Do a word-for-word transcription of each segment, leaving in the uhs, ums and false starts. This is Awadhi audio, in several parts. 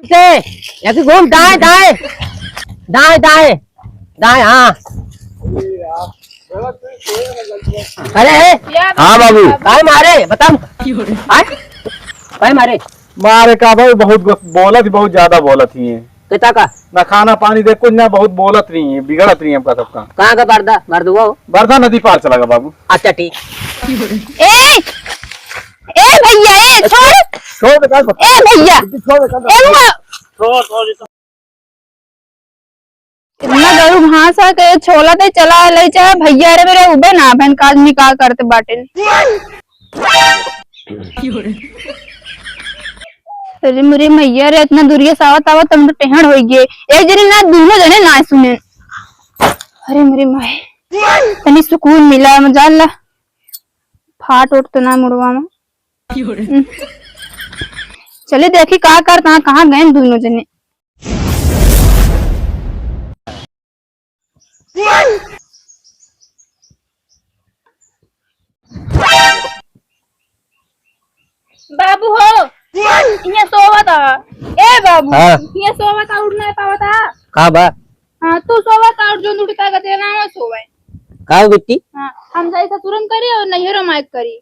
से, यहाँ से घूम, दाएं, दाएं, दाएं, दाएं, दाएं, हाँ। अरे, ए, हाँ बाबू। काहे मारे? बता। हाँ? काहे मारे? मारे का भाई, बहुत गुस-, बोलत ही, बहुत ज्यादा बोलत ही है। कितना का? ना खाना पानी दे, कुछ ना, बहुत बोलत रही है, बिगड़त रही है हमका सबका। कहाँ का बरदा? बरदुआ हो? बरदा नदी पार चला गया बाबू। अच्छा, ठीक। ए, ए भैया, ए, छोड़। छोड़ दे, का ए भैया। छोड़ दे, का ए हुआ। छोड़, छोड़, छोड़। इतना गरु घास है के छोला ते चला ले चाहे भैया रे मेरे उबे ना बहन काज निकाल करते बाटे। अरे मोरे मैया रे, इतना दूरिया से आवत आवत हम तो टेहड़ होई गए। एक जने ना, दोनों जने ना सुने। अरे मोरे माए, तनी सुकून मिला, मजा ला। फाट उठ तो ना मुड़वा में। हम्म। चले देखी का करता, कहाँ गए दोनों जने। बाबू हो, इहाँ सोवत ह। ए बाबू, हाँ। इहाँ सोवत ह, उठ नहीं पावत ह। का बा? हाँ, तू सोवत ह, उठ जो उठता का तेरा नाम सोवे। का हो बिट्टी? हाँ, हम जाई ससुरम करी और नैहरो माइक करी।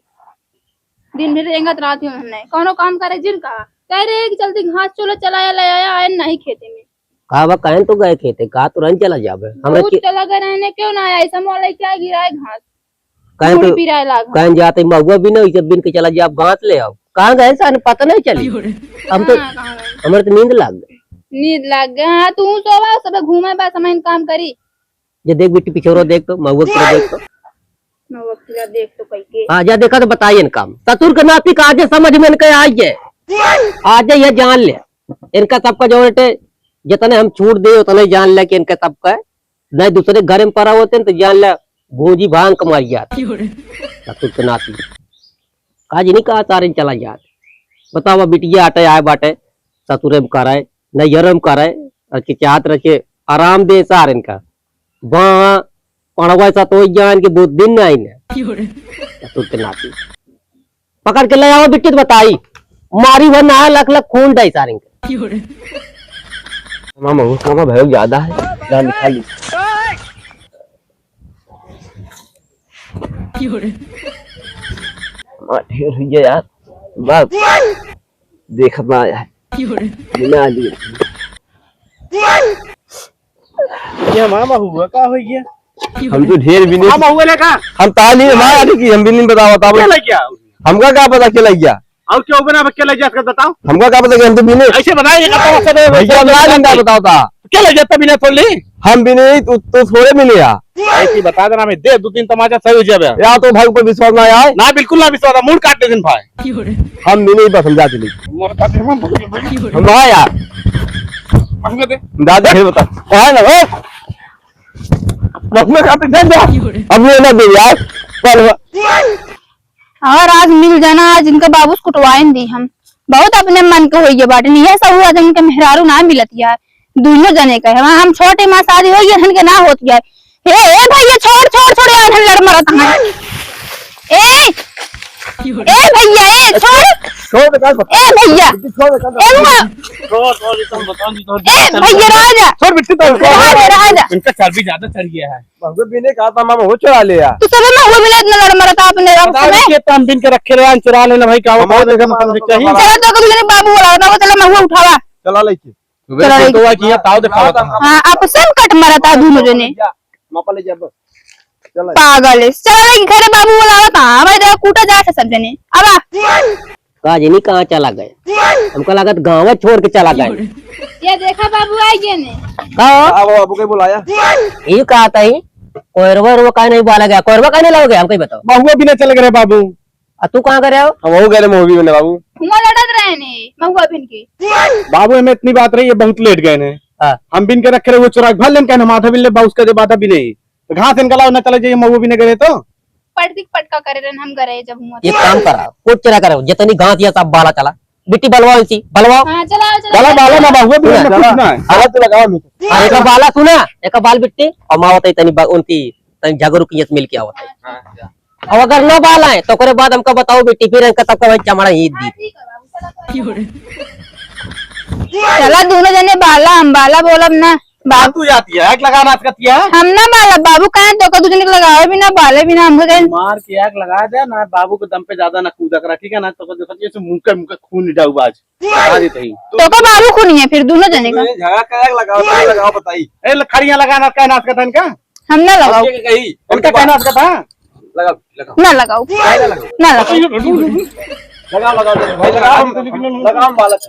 दिन भर रेंगत रहती हूँ हमने, कौनो काम करे जिन कहा। कह रहे कि जल्दी घास चूल्हा चलाया ले आया, आए नहीं खेते में। का बा, कहन तो गए खेते, का तुरंत चला जाबे? हमरा बहुत के चला गए रहने, क्यों ना आया? ऐसा मोला क्या गिराए घास, कहें गुड़ तो, पिराए लाग। कहें जाते महुआ भी नहीं, जब बिन के चला जाब, घास ले आओ। कहाँ गए सन, पता नहीं चली। हम तो, हाँ, कहाँ गए? हमारे तो नींद लाग गए। नींद लाग गए। हाँ, तू सोवा, सब घूमे बस, हम काम करी। जे देख बिट्टी पिछोरो देख तो, महुआ की देख तो। महुआ की देख तो कह के। हाँ, जा देखा तो बताइए इनका। ससुर के नाती का आज समझ में इनके आई है। आज ये जान ले। इनका सबका जो है, जितने हम छूट दे, उतने जान ले कि इनका सबका है। नहीं दूसरे घर में पड़ा होते हैं तो जान ले, भूजी भांग कमाई जात। ससुर के नाती। काज नहीं कहा सारे चला जात। बतावा बिटिया आटे आए बाटे, ससुरे में करे, नैहरे में करे, और के चाहत रखे आराम दे सार इनका। बा पढ़वा सा तो जान के बहुत दिन नहीं ने। ससुर के नाती। पकड़ के ले आओ बिट्टी तो बताई। मारी भर ना लख लख खून डाई सारे इनके। मामा, वो मामा भैया ज्यादा है। जा निकाल ली। मार ढेर हुई है यार। बस। देखत ना आया है। बिना आली। ये मामा हुआ, का हो गया? हम तो ढेर भी नहीं। मामा हुआ ना का? हम ताली मार आली की, हम भी नहीं बतावा था। क्या लग गया? हमका का पता क्या लग गया? और क्यों बना बच्चे लग जात का बताओ? हमका का पता कि हम तो बिने। ऐसे बताइए, का तमाशा दे, भैया, ना, ना, ना, बताओ ता। क्या लग जाता बिना थोड़ी? हम बिने, तू, तू थोड़े बिने आ। ऐसी बता देना, मैं दे दो तीन तमाचा सही हो जावे। या तो भाई ऊपर विश्वास ना आए। ना, बिल्कुल ना विश्वास, मूड काट दे दिन भाई। हम बिने ही बस हम जाते नहीं। मूड काट दे, हम ना यार। हमको दे। दादा, ये बता। है ना, ओ? हमको काट दे, जा। अब ये ना दे यार। पर और आज मिल जाना, आज इनका बाबू से कुटवाइन दी हम। बहुत अपने मन के होइए बाटे, नहीं है सब आज इनके मेहरारू ना मिलत यार, दोनों जने के। हम, हम छोटे माँ शादी होइए, इनके ना होत यार। हे, ए भैया, छोड़, छोड़, छोड़ यार, हम लड़ मरत हैं। ए, ए भैया, ए, छोड़। छोड़ दे, का ए भैया, छोड़ दे, का ए हुआ। छोड़, छोड़, ये तो हम बताओ जी, छोड़ ए दे। भैया, रह जा। छोड़, बिट्टी तो रह जा, रह जा। इनका चर्बी ज्यादा चढ़ गया है। महुआ बीने का था, मामा, वो चुरा ले यार। तू सबे महुआ बीने इतना लड़ मरता अपने आप बताओ, में। ये तो हम बीन के रखे रहे हैं, चुरा लेना भाई, का हम होता है, देखो, हम मामा, समझ चाहिए। मामा। चला तो कभी नहीं बाबू बोला, बताओ, चला महुआ उठावा। चला लेके। सुबह चला से लेके। तो हुआ कि ये ताव दिखावा था। हाँ, आप सब कट मरता दोनों जने। मापा ले जा बस। चला। पागल है। चला लेके घरे बाबू बोला था, हमारे देखो कूटा जा सब जने। अब आ। का जनी कहाँ चला गए? हमका लागत गाँव छोड़ के चला गए। ये देखा बाबू आ गए ने। का हो? हाँ, वो बाबू के बुलाया। ये कहा था ही? कोयरवा वोरवा काहे नहीं बाला गया? कोयरवा काहे नहीं लावा गया? हमको ही बताओ। महुआ बीने चले गए रे बाबू। आ तू कहाँ करे हो? हम वहू गए रे महुआ बीने बाबू। हुआ लड़त रहे ने, महुआ बीन के। बाबू, हमें इतनी बात रही, ये बहुत लेट गए ने। हाँ। हम बीन के रखे रहे, वो चुरा के भर लेन, कहने हम आधा बीन ले, बाबू उसका दे, आधा बीने। तो घास इनका लाओ ना, चले जाइए महुआ बीने गए तो। पटकी पटका करे रहन हम घरे जब हुआ एक था। काम करा, कुछ ना करो, जितनी घास ये सब बाला चला, बिट्टी बलवाओ इसी, बलवाओ। हाँ, चलाओ, चलाओ। बाला, बाला ना, बाबू, बिट्टी सुना, ना, कुछ ना है। बाला तो लगाओ, मित्र। हाँ, एक बाला सुना, एक बाल बिट्टी, और माँ बताई तनी बा-, उनकी तनी झगड़ू की मिल के आवत है। हाँ, हाँ। और अगर ना बाला है, तो ओकरे बाद हमका बताओ बिट्टी, फिर इनका तब का भाई चमड़ा ही दी। हाँ, ठीक है बाबू, चलो, चलो। चला दोनों जने बाला, हम बाला बोलब ना। बाप तू जाती है, आग लगा नाच करती है। हम ना बाला, बाबू कहें तो का दू जने के लगावे भी ना, बाले भी ना, हमको कहें। मार के आग लगा दे ना, बाबू के दम पे ज्यादा ना कूदा करा, ठीक है ना? तो का देखत ये से मुंह के, मुंह के खून निडाऊ बाज। बता देते ही। तो का बाबू खूनी है फिर दोनों जने का? ये झगड़ा का आग लगाओ, बताई, लगाओ, बताई। ए, ल-, खड़िया लगा ना, क्या नाच करता इनका? हम ना लगाओ। कही, उनका क्या नाच करता? लगाओ, लगाओ। ना लगाओ। काहे ना लगाओ? ना लगाओ। लगाओ, लगाओ, जल्दी। भाई, लगाओ, हम, लगाओ, हम बालक।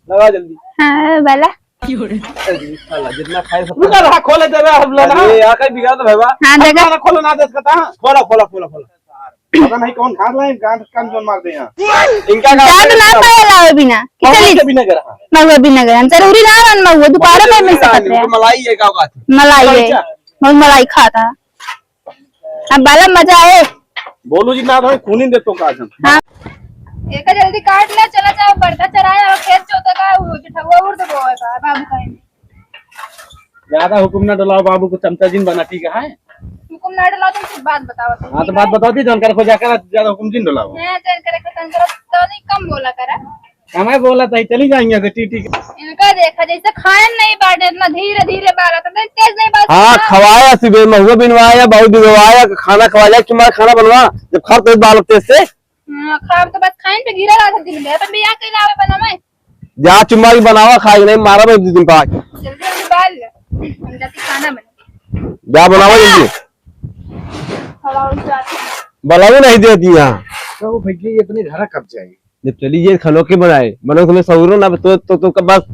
लगाओ जल्दी। हाँ, बाला। जल्दी, साला, जितना खाए सब रुका रहा, खोले दे रहा, हम लोग ना। अरे, यार, कहीं बिगाड़ दो, भाई, वाह। हाँ, हम देखा। ना खोलो, ना दे सकता। खोला, खोला, खोला, खोला। पता नहीं कौन खाट लाए, गांड कान जोन मार दे यहाँ। इनका का जात ना पाए लावे बिना। कि महुआ चली। के बिना घर, हाँ। महुआ बिना घर। हम जरूरी ना रन महुआ, दोबारा महुआ पे मिल जरूरी ना सकत रहे। रन, मलाई है, का बात है? मलाई है। अच्छा। बहुत मलाई खाता। अब बाला मजा आए। बोलू जी ना भाई, खूनी दे तो का हम। हाँ। एका जल्दी काट ले, चला जाओ, बरधा चराए और खेत जोते का, वो जो ठगुआ उड़ दबो है का, बाबू कहेंगे। ज्यादा हुकुम ना डलाओ बाबू को, चमचा जिन बना, ठीक है? हुकुम ना डलाओ, तुम सिर्फ बात बताओ, हाँ, तो ठीक बात है? बताओ दी, जानकर को जाकर ज्यादा हुकुम जिन डलाओ। मैं जानकर को तंकर तो नहीं, कम बोला करा। हमें बोला था, चली जाएंगे ऐसे, ठीक, ठीक। इनका देखा, जैसे खाए नहीं बाटे, इतना धीरे, धीरे बाला, तो तेज नहीं बाला। हाँ, खवाया सुबह, महुआ बिनवाया, बहुत बिनवाया, खाना खवाया, कि माँ खाना बनवा, जब खा तो बाल तेज से। हाँ, खाब तो बस खाइन पे गिरा रहा था दिन में, अपन भी यहाँ कहीं लावे बना मैं। जा चुम्मा की बनावा, खाई नहीं, मारा मैं दो दिन बाद। जल्दी जल्दी बाल ले, हम जाती खाना बना। जा बनावा जल्दी। खवाओ जाती। बलाऊ नहीं देती यहाँ। तो वो भैया ये अपने घर कब जाए? जब चली ये खनो के बनाए, बनो तुम्हें सौरो ना तो, तो, तो कब बस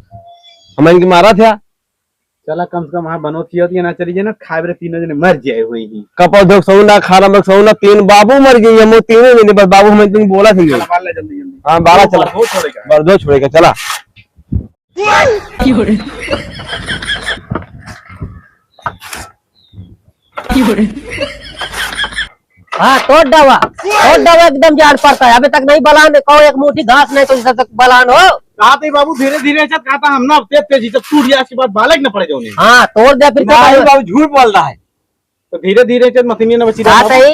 हम इनकी मारा था। चला कम से कम हाँ बनो थी होती है ना, चली जाए ना, खाए बरे तीनों जने मर जाए हुई ही। कपल धोक सौ ना, खाना मत सौ ना, तीन बाबू मर गई, हम तीनों जने बस बाबू हमें तुम बोला थी। चला बाल ले जल्दी जल्दी। हाँ, बाला चला। बरधो छोड़ेगा। बरधो छोड़ेगा, चला। हाँ, तोड़ डावा, तोड़ डावा, एकदम जाड़ पड़ता है। अबे तक नहीं बलान, कहो एक मुट्ठी घास नहीं तो जब तक बलान हो। कहा तो बाबू धीरे धीरे चल, कहा था हम ना तेज तेजी से टूट गया, इसके बाद बालक न पड़े जाओ नहीं। हाँ, तोड़ दे फिर क्या नहीं करेगा? बाबू झूठ बोल रहा है। तो धीरे धीरे चल, मशीनिया न बची कहा रहा। सही,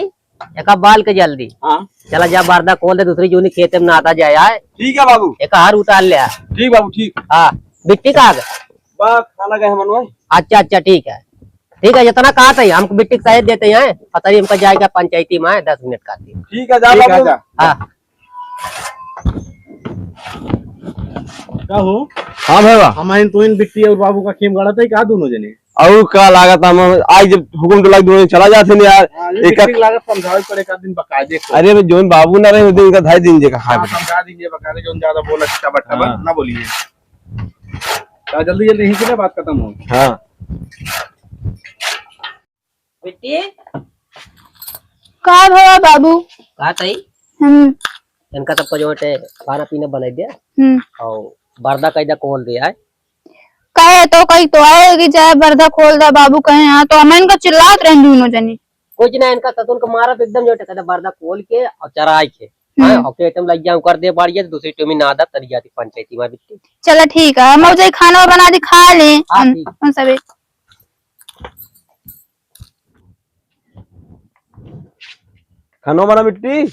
एका बाल के जल्दी। हाँ। चला जा बरधा खोल दे, दूसरी जूनी खेते में ना आता जाए आए। ठीक है बाबू। एक हार उतार ले आ। ठीक बाबू, ठीक। हाँ, बिट्टी का आ गए? बस खाना गए हम मनोज। अच्छा, अच्छा, ठीक है। ठीक है, जितना कहा था हमको बिट्टी के सहेज देते हैं, पता नहीं हमका जाएगा पंचायती में दस मिनट का थी। ठीक है, जा ठीक है, बाबू। जा। हाँ। का हो? हाँ भैया। हम आइन तो इन बिट्टी और बाबू का खेम गाड़ा था, का दोनों जने? और का लागत हम आज जब हुकुम तो लग दोनों चला जाते नहीं यार। हाँ, ये एक बिट्टी लागत समझावे पड़े का दिन बकायदे को। अरे भाई, जोन बाबू ना रहे, उस दिन का ढाई दिन जे का खाए हाँ, पड़े। समझा दीजिए बकायदे, जोन ज्यादा बोला, अच्छा बट्टा हाँ। बन, ना बोलिए। का जल्दी जल्दी यहीं से ना बात खत्म हो। हाँ। बिट्टी। का भवा बाबू? का तई? हम्म। इनका सबको जो बटे खाना पीना बनाई दे। हम्म। और बरधा कैदा खोल दे आए। कहे तो कही तो आए कि चाहे बरधा खोल दा बाबू कहे, हाँ, तो हम इनका चिल्लात रहे दोनों जनी। कुछ ना, इनका ससुर को मारा तो एकदम जो बटे कैदा बरधा खोल के और चराई के। हम्म। हाँ, ओके, तुम लग जाओ कर दे बाड़िया, तो दूसरी टुमी ना आदत तरी जाती पंचायती में बिट्टी। चला ठीक है, हम जाई खाना बना दी, खा ले। हाँ, हम, ठीक। हम सबे। खानो बना बिट्टी।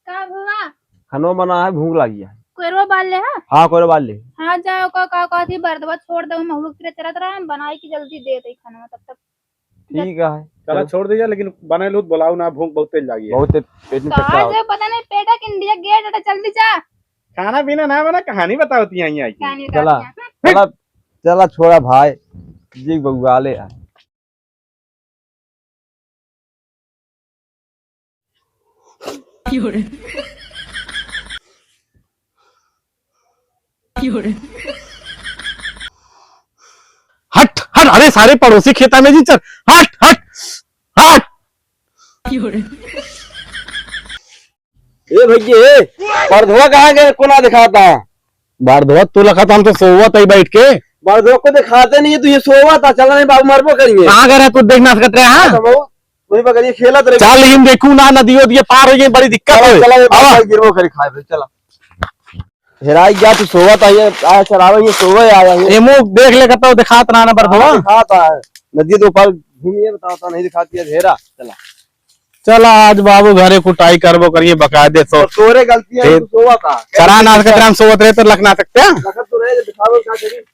का भवा? खानो बना है, भूख लगी है। कोयरो बाल ले है? हाँ, कोयरो बाल ले। हाँ, जाओ, का, का, का थी, बरदवा छोड़ दो, महुआ की तरह चलत रहा, हम बनाई की जल्दी दे दे खाना तब तक। ठीक है। चला, छोड़ दीजिए, लेकिन बनाए लो, बुलाओ ना, भूख बहुत तेज लगी है। बहुत तेज, पेट में का चक्कर आवत। जे पता नहीं, पेटा के इंडिया गेट अटा, जल्दी जा। खाना पीना ना बना, कहानी बतावती आई, आई। कहानी चला, बतावती हैं। चला, चला, छोड़ा भाई, जी बउआ ले आ। हट, हट, अरे सारे पड़ोसी खेता में जी चल, हट, हट, हट। ए भैया, ए, बरधवा कहाँ गए? कोना दिखाता? बरधवा तू लखा था, हम तो सोवत ही बैठ के। बरधवा को दिखाते नहीं है, तू ये सोवत था, चला नहीं बाबू मरबो करेंगे। कहाँ गए रहे तू? देखना सकत रहे, हाँ? हाँ, तो बाबू, वही बगलिए खेलत रहे। चल, लेकिन देखू ना, नदियो दिए पार हो गई, बड़ी दिक्कत चला, है। चला, ये आवा। बाबू गिरबो करे खाए पे, चला। हेराई गया तू सोवत आई है, आया चरावे ये सोवे आया है। एमो देख ले कतौ दिखात ना ना बरधवा। हाँ, दिखात है। नदी तो ऊपर घूमिए बताओ तो नहीं दिखाती है, हेरा, चला। चला आज बाबू घरे कुटाई करबो करिए बकायदे सो। तो तोरे गलती है, फिर तू सोवा था। चरा ना सकते, हम सोवत रहे तो लख ना सकते हैं। लखत तो रहे, दिखावे का करी।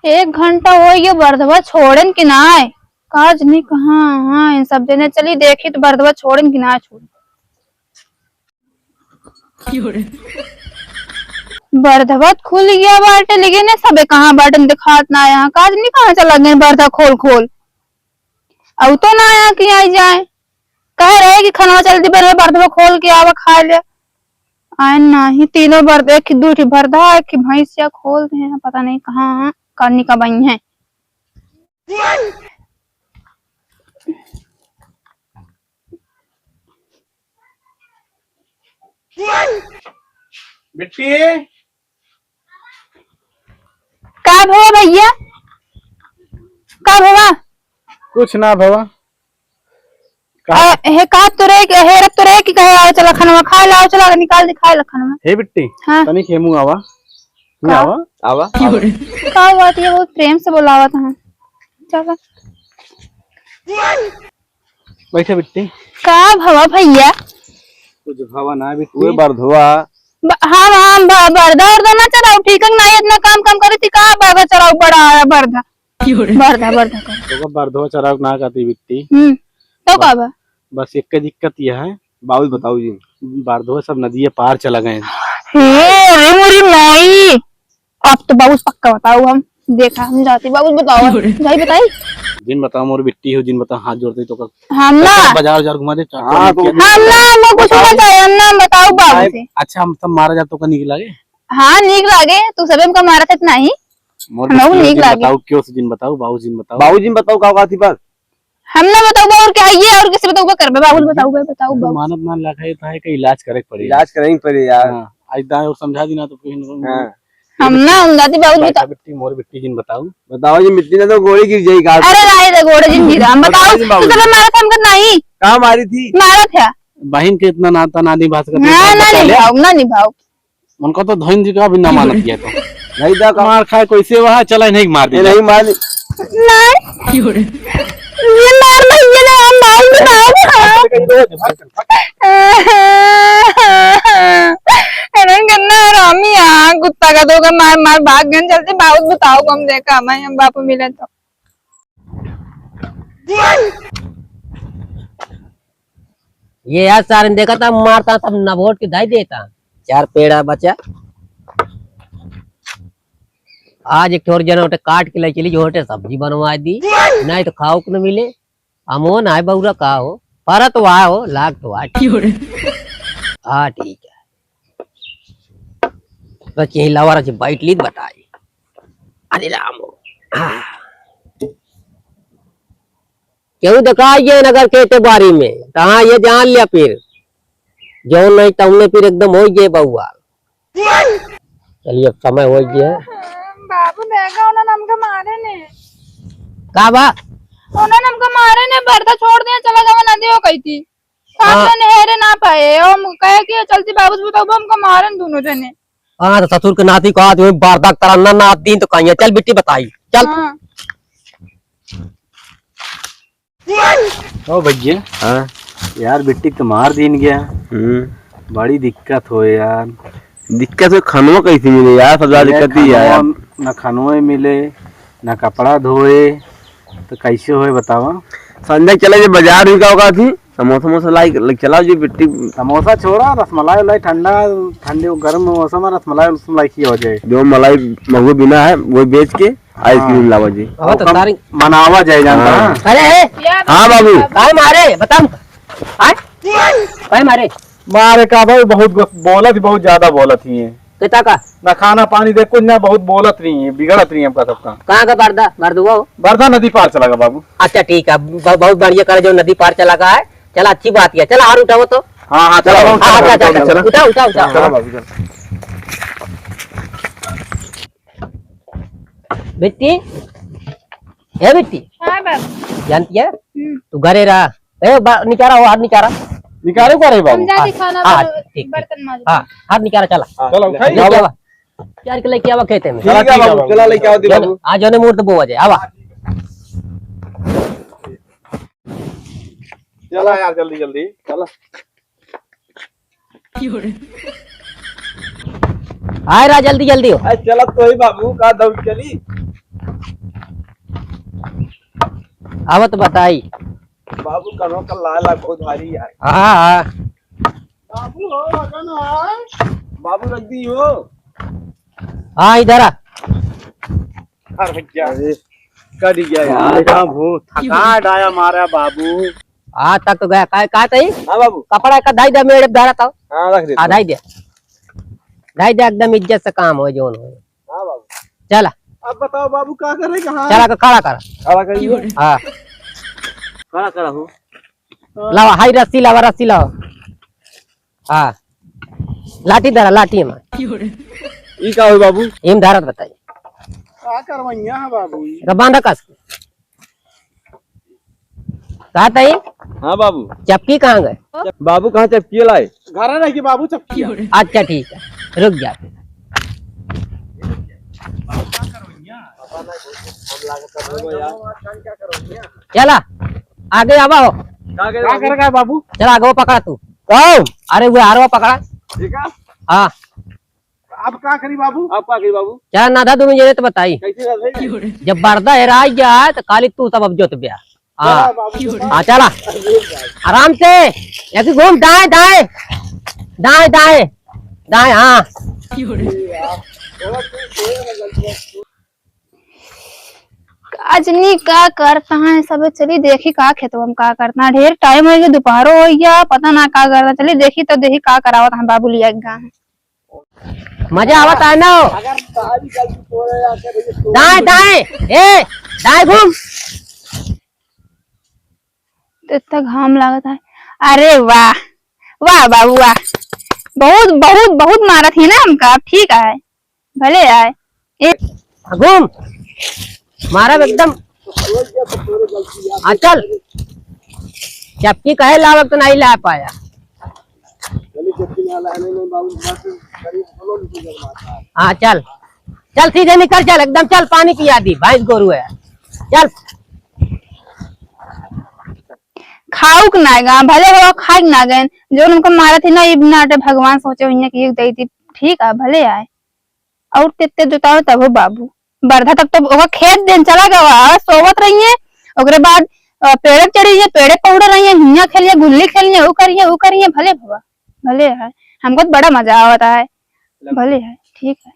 एक घंटा होइ गयो, बरधवा छोड़ेन कि नाय? काज नहीं कहाँ, हाँ, इन सब जने चली देखी तो बरधवा छोड़ेन कि नाय छोड़ेन। बरधवा खुल गया बाटे, लेकिन ये सबे कहाँ बाटे, दिखात ना यहाँ। काज नहीं कहाँ चला गए बरधा खोल खोल। अब तो ना आया कि आई जाए, कह रहे कि खनवा चल दी बरधवा खोल के आवा खा ले। आए नाही, तीनों बरधा, एक दू ठी बरधा, एक ठी भैंसिया खोल दे हैं, पता नहीं कहाँ हैं, कानी का बई हैं। बिट्टी। का भवा भैया? का भवा? कुछ ना भवा। का? अ, हे का तो रे, हेरत तो रे कि कहे, "आओ चला खनवा खाए ला, आओ चला निकाल दे खाए ला खनवा।" हे बिट्टी, हाँ। तनी खेमू आवा। का? आवा। आवा। का बात ये बहुत प्रेम से बोलावत हैं। चला। बैठे बिट्टी। का भवा भैया? कुछ भवा ना बिट्टी। उहे बरधवा। ब-, हम, हम ब-, बरधा उरधा ना चराऊ, ठीक है ना? इतना काम काम करी थी, का बरधा चराऊ बड़ा आया बरधा? बरधा, बरधा कर। तो बरधवा चराऊ ना कहती बिट्टी। हम्म, तो बस, का बा? बस एक दिक्कत यह है। बाबू बताओ जी। बरधवा सब नदिया पार चला गए। हे, अरे मोरी माई। अब तो बाबूस पक्का बताओ हम। देखा, हम जाती बाबूस बताओ। जाई बताई। जिन बताओ मोर बिट्टी हो, जिन बताओ हाथ जोड़ते तो कर। हम ना। बाजार उजार घुमा दे, चार हाँ, पाँच तो रुपया। हम ना, हमें कुछ ना चाहिए, हम ना बताओ बाबू से। अच्छा, हम तब मारा जातो का नीक लागे? हाँ, नीक लागे, तू सबे हमका मारा थे नहीं। मोर हम बिट्टी हो, नीक जिन लागे। बताओ, क्यों से जिन बताओ, बाबू जिन बताओ। बाबू जिन बताओ, का बात ही बस। हम ना बताऊ बा, और क्या है ये, और किसे बताऊ बा, करबे बाबू, बताऊ बा, बताऊ बा। मानत ना लगा है, तो है कि इलाज करे के पड़ी। इलाज करे के पड़ी यार। हाँ, आज दाएं और समझा दी ना तो फिर हाँ। हम ना, हम जाती बाबू, बैठा बताओ। बिट्टी, मोर बिट्टी जिन बताऊ। बताओ जी, मिट्टी ना तो गोड़े गिर जाई का। अरे नहीं रे, गोड़े जिन गिरा, हम बताओ बताओ, जी बाबू। तू तो मारा था हमका नहीं। कहाँ मारी थी? मारा था। बहिन के इतना नाता ना निभा सकत ना, ना निभाऊ, ना निभाऊ। उनका तो धइन जी का भी ना मानत किया तो। नहीं दा का। मार खाए कोई से वहाँ चला नहीं मार दे। नहीं मार। नहीं। ये मार नहीं, ये ना हम मार नहीं मार। अरे गन्ना हरामी आ, कुत्ता का दो का मार मार भाग गए, जल्दी बाबू बताओ, हम देखा मैं हम बापू मिले तो। ये यार सारे देखा था मारता सब नभोट के धाई देता। चार पेड़ा बचा। आज एक ठोर जना उठे काट के ले चली जो उठे सब्जी बनवा दी। नहीं तो खाओ के न मिले। अमो ना है बउरा का हो। परत वाह हो, लाग तो वाह। हाँ ठीक है। रच यही लावा रच बैठ ली बताई। अरे राम हो। हाँ। केहू देखाई गए नगर के ते बारी में, तहाँ ये जान लिया फिर, जौन नहीं तौने फिर एकदम होइ गए बउआ। चलिए, अब समय होइ गया। बाबू देखा, उन्होंने हमका मारे ने। का बा? उन्होंने हमका मारे ने, बरदा छोड़ दिया, चला जावा नदी हो गई थी। साथ हाँ। में नहरे ना पाए, हम कहे कि चलती बाबू से बताओ, हमका मारे ने दोनों जने। हाँ, तो ससुर के नाती कहा, "तुम्हें बरदा तरन्ना ना दिन तो कहिए, चल बिट्टी बताई, चल।" हाँ। ओ भैया। हाँ। यार, बिट्टी तो मार दीन गया। हम्म। बड़ी दिक्कत हो यार। दिक्कत हो, खनवा कैसे मिले यार? सब ज्यादा दिक्कत ही है यार। खनवा, ना खनवा मिले, ना कपड़ा धोए, तो कैसे होए बतावा? संजय चले जे बाजार भी का थी, समोसा वमोसा लाई, लाई चला जे बिट्टी। समोसा छोड़ा, रसमलाई उलाई ठंडा, ठंडी गर्म मौसम में रसमलाई उसमलाई की हो जाए। जो मलाई महुए बिना है, वो बेच के आइसक्रीम हाँ। लावा जी। अब तो सारी बनावा जाए जानता हाँ। है। अरे, ए! हाँ बाबू। काय मारे? बता। आय? काय मारे? मारे का भाई, बहुत गुस-, बोलत ही, बहुत ज्यादा बोलत ही है। कितना का? ना खाना पानी दे, कुछ ना, बहुत बोलत रही है, बिगड़त रही है हमका सबका। कहाँ का बरदा? बरदुआ हो? बरदा नदी पार चला गया बाबू। अच्छा ठीक है, ब-, बहुत बढ़िया करे जो नदी पार चला गया है। चला अच्छी बात है, चला हार उठाओ तो। हाँ, हाँ, चला हाँ, बाबू, हाँ, चला, चला, चला, चला, चला। उठा, उठा, उठा। चला बाबू, चला। बिट्टी, ए बिट्टी। हाँ बाबू। जानती है? हम्म। तू घरे रहा। ए बा-, निकारा हो, हाथ निकारा। निकारे का रे बाबू? हम जाके हाँ, खाना हाँ, बर्तन, ठीक, ठीक। बर्तन मांज। हाँ, हाथ निकारा, चला। हाँ, चलो, उठाई। लेके आवा। चार के लेके आवा खेते में। ठीक है बाबू, चला लेके आओ दी बाबू। आज जौने मुहूर्त बोवा जाए, आवा। चला यार, जल्दी जल्दी चला। आए रहा, जल्दी जल्दी हो। अरे चला तो ही बाबू, का दौड़ चली। आवत बताई। बाबू कनो का लाला बहुत भारी है। हाँ, हाँ। बाबू हो, अगन है। बाबू रख दी हो। हाँ, इधर आ। अरे क्या? अरे, कट गया यार। अरे, हाँ, भूत। थका डाया मारा बाबू। हाँ, थक तो गया। का, का तई? हाँ बाबू। कपड़ा का धाई दे, मेरे धारा था। हाँ, रख दे। हाँ, धाई दे। धाई दे, एकदम इज्जत से काम हो, जोन हो। हाँ बाबू। चला। अब बताओ बाबू, का करे, कहाँ? चला के खड़ा कर। खड़ा करिए। हाँ। खड़ा करा हो। लावा, हाई रस्सी लावा, रस्सी लावा। हाँ। लाठी धरा, लाठी में। ई का हो बाबू? एम धारत बताई। का करवैया है बाबू ई? एका बांधा कस। का तई? हाँ बाबू। चपकी कहाँ गए? बाबू कहाँ चपकी लाए? घर रह के बाबू चपकी। अच्छा ठीक है, रुक जा। चला, आगे आवा हो। का करे का बाबू? चला, आगे वो पकड़ा तू। कौन? अरे वो हारवा पकड़ा। ठीक है। हाँ। अब का करी बाबू? अब का करी बाबू? चला, नाधा दो मिनट तो बताई। कैसे नाधा है? जब बरदा हेराई जाए तो काली तू तब अब जोत ब्या। हाँ। चला बाबू, हाँ, चला। आराम से। ऐसे घूम, दाएं, दाएं। दाएं, दाएं। दाएं, हाँ। आज नी का करता है सब, चली देखी का खेतवा में का करता है। ढेर टाइम हो गया, दोपहरो हो गया, पता ना का करता। चली देखी तो देखी का करावत है बाबू लिया के गा है। मजा आवत है ना? दाएं, दाएं, ए, दाएं घूम। इतना घाम लागत है। अरे वाह, वाह बाबू वाह, बहुत, बहुत, बहुत मारत ही ना हमका। अब ठीक है, भले आए। ए, घूम, मारब एकदम। हाँ, चल। चपकी कहे लावक तो नहीं ला पाया। हाँ, चल। चल, सीधे निकल, चल, एकदम चल, पानी पिया दी, भैंस गोरू है। चल। खाउक ना गा, भले हो खाइक ना गए, जो उनको मारत ही ना, इब नाटे भगवान सोचे हुई कि एक दई दी, ठीक है, भले आए। और तेज तेज जोतावे तब हो बाबू। बरधा तक तो ओकर खेत दिन चला गवा, सोवत रहिए, ओकरे बाद, अ, पेड़े चढ़ी है, पेड़े पहुड़ रही है, हियाँ खेलिए, गुल्ली खेलिए, ऊ करिए, ऊ करिए, भले भवा, भले है। हमको तो बड़ा मजा आवत है, भले है, ठीक है।